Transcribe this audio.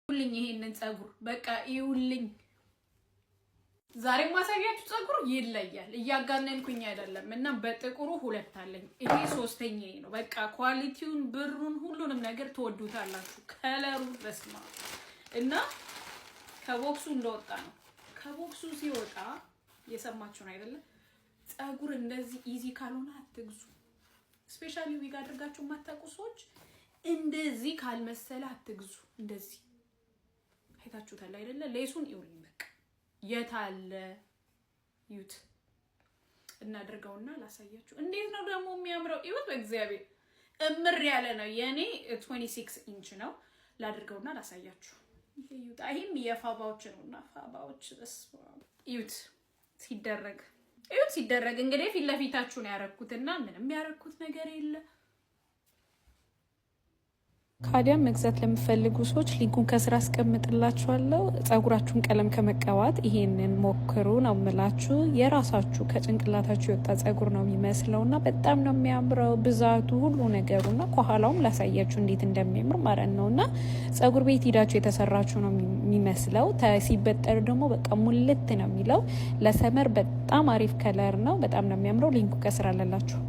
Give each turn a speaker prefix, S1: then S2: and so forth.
S1: ይኸውልኝ ይሄንን ፀጉር በቃ ይኸውልኝ። ዛሬ ማሳያችሁ ፀጉር ይለያል። እያጋነንኩኝ አይደለም። እና በጥቁሩ ሁለት አለኝ። ይሄ ሶስተኛ ነው። በቃ quality ውን፣ ብሩን፣ ሁሉንም ነገር ትወዱታላችሁ። Color ኡ በስማ እና ከ box ኡ እንደወጣ ነው። ከ box ኡ ሲወጣ የሰማችሁን አይደለም? ፀጉር እንደዚህ easy ካልሆነ አትግዙ። Especially wig አድርጋችሁ የማታውቁ ሰዎች እንደዚህ ካልመሰለ አትግዙ። እንደዚህ አይታችሁታል አይደለ? Lace ኡን ይኸውልኝ በቃ የታለ ዩት እናድርገውና ላሳያችሁ። እንዴት ነው ደግሞ የሚያምረው! ይሁት በእግዚአብሔር እምር ያለ ነው። የእኔ 26 ኢንች ነው። ላድርገውና ላሳያችሁ። ይሄ ይውጣ። ይሄም የፋባዎች ነው እና ፋባዎች እዩት ሲደረግ፣ እዩት ሲደረግ። እንግዲህ ፊት ለፊታችሁ ነው ያረኩትና ምንም ያረኩት ነገር የለ።
S2: ካዲያም መግዛት ለምትፈልጉ ሰዎች link ኡን ከስር አስቀምጥላችኋለሁ። ጸጉራችሁን ቀለም ከመቀባት ይሄንን ሞክሩ ነው የምላችሁ። የራሳችሁ ከጭንቅላታችሁ የወጣ ጸጉር ነው የሚመስለው እና በጣም ነው የሚያምረው ብዛቱ፣ ሁሉ ነገሩ እና ከኋላውም ላሳያችሁ እንዴት እንደሚያምር ማለት ነው። እና ጸጉር ቤት ሂዳችሁ የተሰራችሁ ነው የሚመስለው። ሲበጠር ደግሞ በቃ ሙልት ነው የሚለው። ለ summer በጣም አሪፍ color ነው። በጣም ነው የሚያምረው። Link ኡ ከስር አለላችሁ።